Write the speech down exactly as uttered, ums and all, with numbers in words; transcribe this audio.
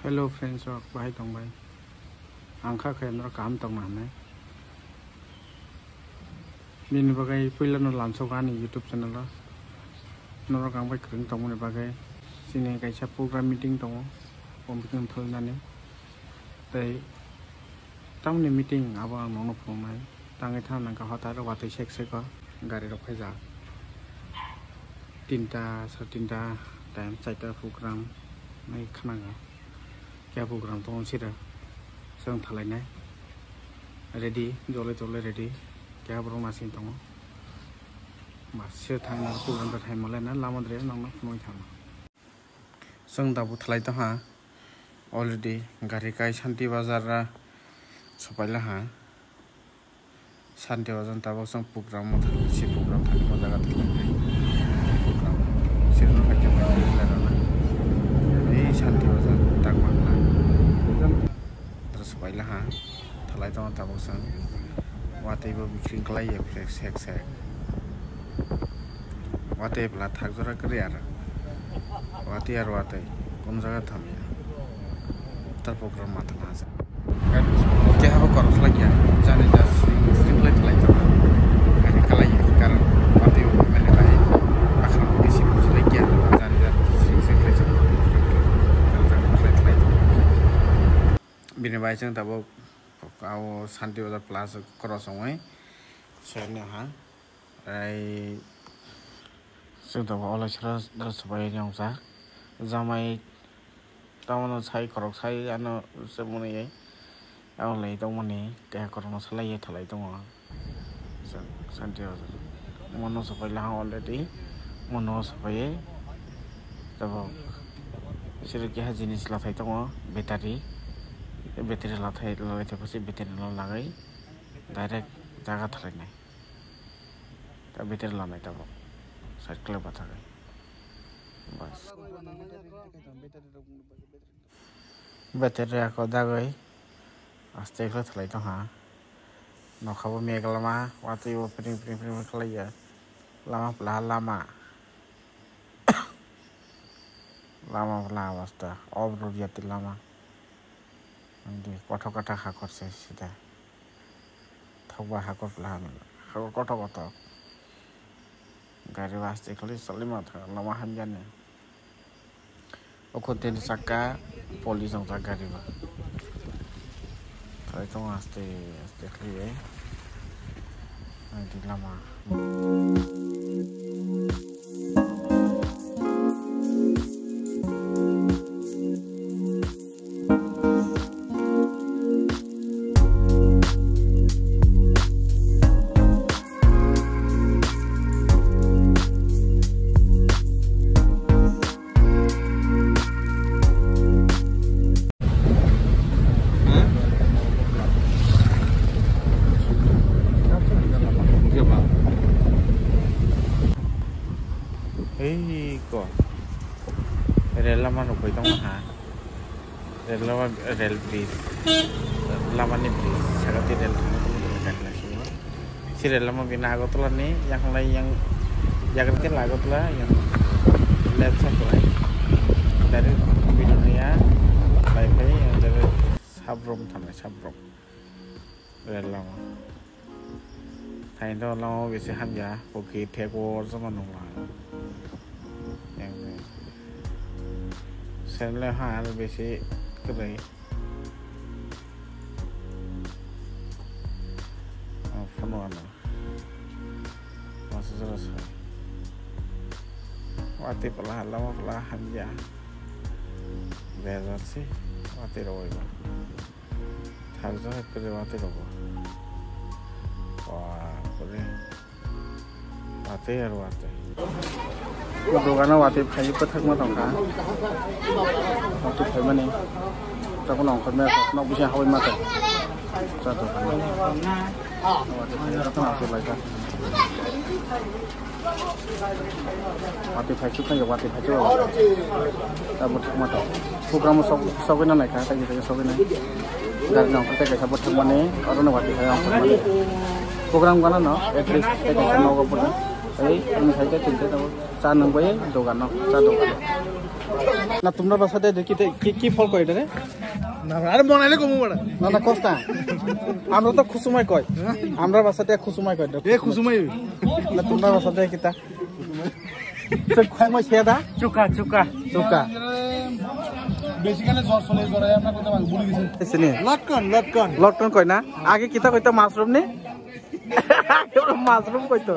Hello friends rok, bahai tong bai? Ang kha khe norok kaham tong na hinwi. Bini bagwi puila no lamsok ani YouTube channel o. Norok ang bai kwrwng tongmani bagwi chini kaisa program meeting tongo, o meeting thalinani. Tei tamni meeting abo ang nono phunuknai. Tangwi thang nang kha hotai rok watwi sek sek o gari rok khaijak. Tinta, sar tinta, time chaita program nai khwnango. Kya program tongo sira. Chwng thalainai. Ready, jole jole ready. Kya borok nasing tongo. Ma sir thangna program ta thai malai na lama dre nang na phunui thangna. Chwng da buthalai tongha. Already gari kai Shanti Bazar ra sopaila ha. Shanti Bazar tabok chwng program o thangwi si program thangwi o jaga thangwi program sirno khaikhe bai thangwi lai rwna. Ei Shanti Bazar tak mangla. Tara sopaila ha thalai tongo tabok chwng watwi bo bikring kwlai ya sek sek. Watwi bwla thak jora kwrwi aro. Watwi aro watwi. Kun jaga thamya. Tal program ma thang hasa. Keha bo korok khlai ya. Jani ja sring sring khlai khlai tong. Kani khlai ya. Karon watwi bo mene bai. Akhram bisi bisi lai ya. Jani ja sring sring khlai tong. Bini bai chwng tabuk ao Shanti Bazar plus cross ongoi. Soyakno ha. Ai chwng tabuk olai sra sra sobai wngjak. Jamai tamano sai khorok sai ano se mwnwi ai. Ang lai tongmani keha korokno salai thalai tongo. Sa-, Shanti Bazar. Mono sopai laha already. Mono sopai tabuk siri keha jinis lathai tongo, battery. Battery lathai, lalai thai pasi battery no lagwi direct jaga thalainai. Ta battery lanai tabuk. Side kwlai bathagwi. Bas. Battery ako dagwi aste khe thalai tongha. Nokha bo mega lama, watwi bo pring pring pring pring khlaiya. Lama pla lama. Lama pla basta, off road yati lama. Hindi kothok kathak hakor se sida. Thokba hakor pla, hakor kothok kothok. Gari aste khlai salima thang lama hamjani. O kho teni sakka polish wngjak gari bo. Thalai tongo aste aste khlaiwi. Ang di lama. Hei ko rel lama nukgwi tongo ha. Rel lama, rel bridge, lamani bridge saka twi rel thangma tongma tongma gari naisingma. Si rel lama bini Agartala ni yakhwlai yang yagra khe Agartala yang left side lai direct Bilonia lai phai yang direct Sabrom thangnai Sabrom rel lama. Thaino lama bisi hamya, pokhe thek o joma nukla. Yang ni. Sen le ha aro bisi kwrwi. Oh, phone ano. Masa jora sai. Watwi pala, lama pala hamya. Bejat si, watwi roi ba. Thakjak hai pore watwi rogo. Bapre. Watwi aro watwi. O dogano watwi phai bwthakma tongkha. Watwi phaimani. Tabukno ongkhormani nok bising habwi ma tong. Cha dogan. Watwi phai bwthakma aswk laijak. Watwi phai suk khe watwi phai suk. Tabuk thangma to. Program sok sogwi na naikha, tei tei sogwi na. Gari nang tei kaisa bo thangmani, oro no watwi phai ang thangmani. Program gana no, at least tei kaisa nogo bo. Tei ang sai tei tei cha nang bai dogan no, cha dogan. না, তোমরা ভাষাতে দেখি তে কি, কি ফল কয় এটারে? না, আরে মনে হলে কমু বড়। না, না, কস্তা। আমরা তো খুসুমাই কয়। আমরা ভাষাতে খুসুমাই কয়। এ খুসুমাই। না, তোমরা ভাষাতে কিতা? তো খুসুমাই খেয়ে দা? চুকা, চুকা। চুকা। বেসিক্যালি জ্বর চলে, জ্বরে আমরা করতে পারি, ভুলে গেছি। এসে নিয়ে। লটকন, লটকন। লটকন কয় না? আগে কিতা কইতো মাশরুম নি? আগে ওরা মাশরুম কইতো।